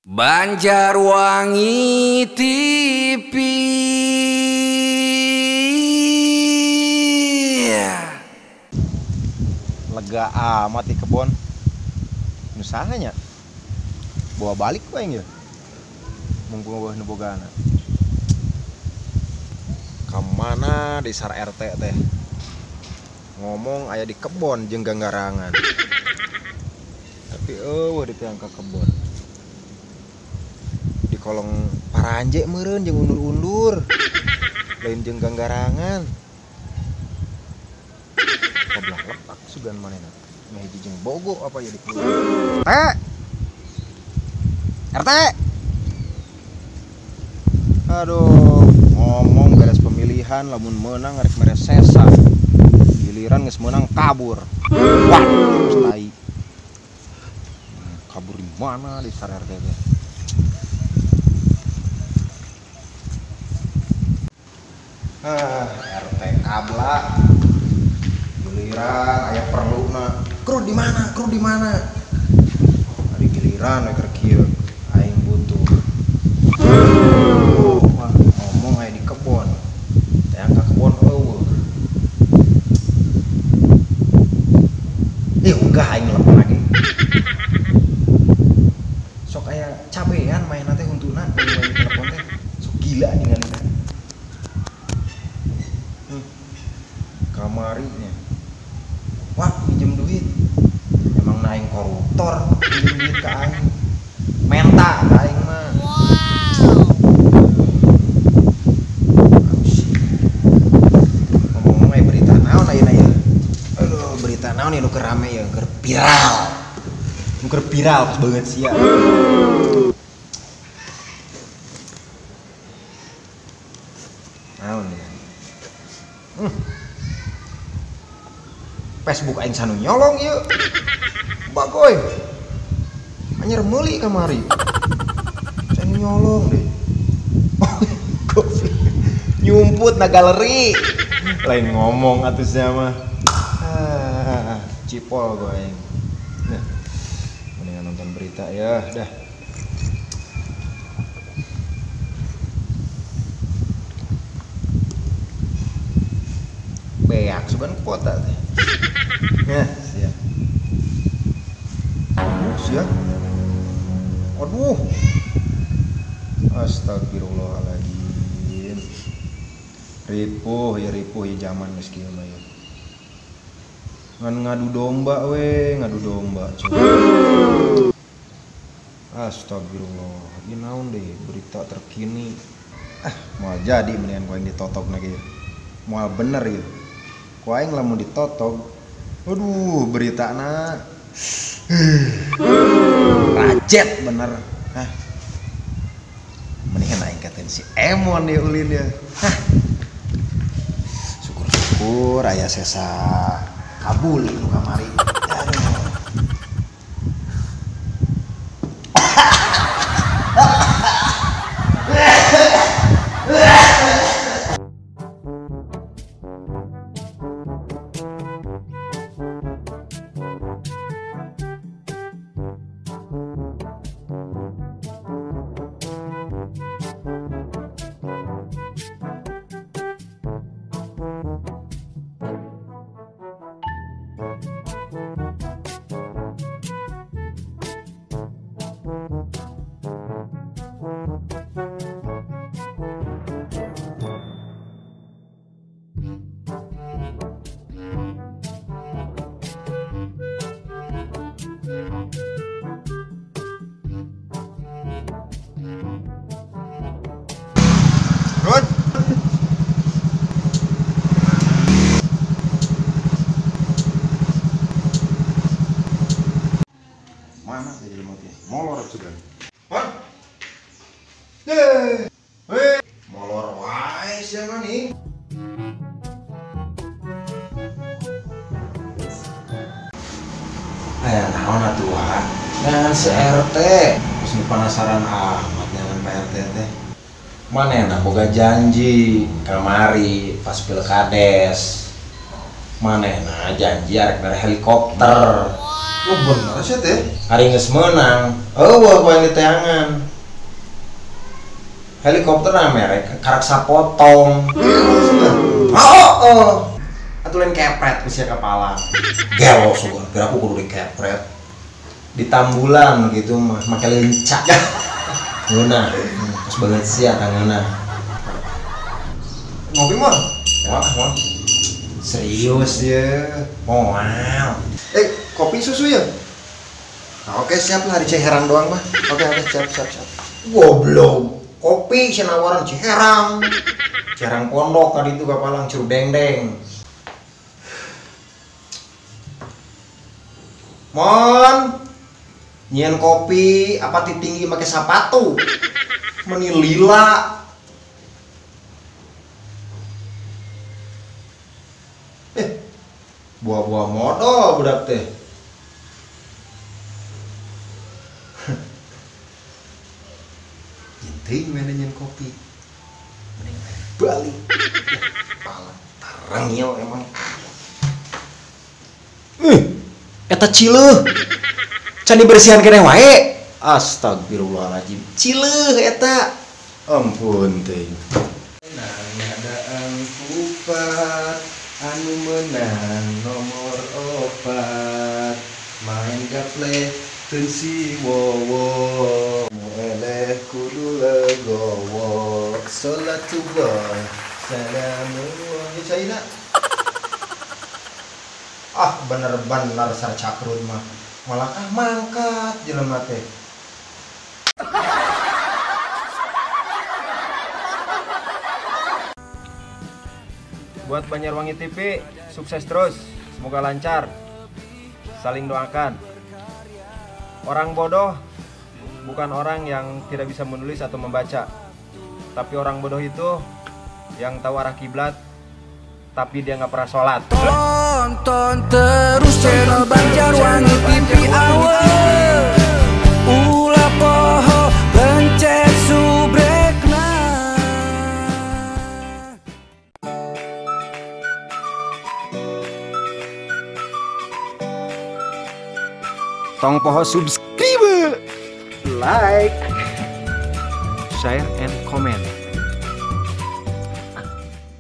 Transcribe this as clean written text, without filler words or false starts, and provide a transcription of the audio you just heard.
Banjarwangi TV. Lega amat di kebon. Nu saha nya? Bawa balik ku aing ya. Mumpung eueuh nu bogana. Ka mana di sar RT teh? Ngomong aya di kebon jeung ganggarangan. Tapi eueuh diteang ka kebon. Di kolong paranje meureun jeung undur-undur. Lain jeung ganggarangan. Kabelah lepak sugan manehna. Meh hiji jeung bogo apa ya di keluar. RT. Aduh, ngomong beres pemilihan lamun menang rek mere sesa. Giliran geus menang kabur. Wah, terus tai. Kabur di mana di sar RT teh? Ah, RT kabla. Giliran aya perluna. Kru di mana? Kru di mana? Ari giliran we keur kieu. Aing butuh. Wah, ngomong aya di kebon. Teang ka kebon eueuh. Ih, unggah aing telepon lagi. Sok aya cabean maenna teh huntuna mun telepon teh. Sok gila ningalina. Kamarinya. Wah, pinjem duit. Emang aing koruptor, pinjem duit ka aing. Menta ka aing mah. Wow. Ngomong-ngomong aya berita naon ayeuna ya? Aduh, berita naon ya nu keur rame ya, keur viral. Nu keur viral pas banget sia. Naon ya? Facebook aing sanu nyolong ieu. Bagoy. Anyar meuli kamari. Sanu nyolong deh. Nyumput na galeri. Lain ngomong atuh sia mah. Ah, cipol gua aing. Nah, mendingan nonton berita ya, dah. Beak sugan kuota teh. Nah, siap. Siap. Aduh. Astagfirullahaladzim. Ripuh ya zaman geus kieu mah ya. Ngan ngadu domba we, ngadu domba coba. Astagfirullah. Ieu naon deh berita terkini. Ah, moal jadi mendingan ku aing ditotog lagi ya. Moal bener ya. Ku aing lamun ditotog. Aduh, beritana rajet bener. Hah. Mendingan aing katain si Emon ya ulin ya. Hah. Syukur-syukur aya sesa kabul nu kamari. Aduh. Run. Mana jadi remote-nya? Molor sudah. Hah? Heh. Molor wae sia mah nih. Naon atuh ah? Ngan si RT. Geus penasaran amat ngan Pak RT teh. Manehna boga janji kamari pas pilkades. Manehna janji arek mere helikopter. Lu bener sih teh? Ari geus meunang, eueuh ku aing diteangan. Helikopter na merek karak sapotong. Oh. Atuh lain kepret ku sia kepala. Gelo sugan, kira aku kudu dikepret. Ditambulan gitu mah, make lencak. Ngeunah, pas banget sia tangeunah. Ngopi mon? Wah, wah. Serius ya? Moal. Kopi susu ya? Nah, oke siap lah, di Ciherang doang mah. Oke, siap. Goblok. Kopi sinawaran Ciherang. Ciherang pondok tadi itu kapalang curug dengdeng. Mon, nyian kopi apa tinggi make sapatu? Meni lila. Buah-buah modal budak teh. Jenting mana nyian kopi. Mending balik. Pala tarangil emang. Eta cileuh. Can dibersihan keneh wae. Astagfirullahaladzim. Cileuh eta. Ampun teh. Ngadaan kupat anu menang nomor 4 main gaple teu si wowo eleh kudu legowo salatullah salamullah ya. Ah bener-bener sarcakrun mah malah ah mangkat jelema teh. Buat Banjarwangi TV, sukses terus, semoga lancar, saling doakan. Orang bodoh bukan orang yang tidak bisa menulis atau membaca, tapi orang bodoh itu yang tahu arah kiblat, tapi dia nggak pernah sholat. Tonton terus channel Banjarwangi TV awal, ulah poho pencet subrekna. Tong poho subscribe, like, share, and comment.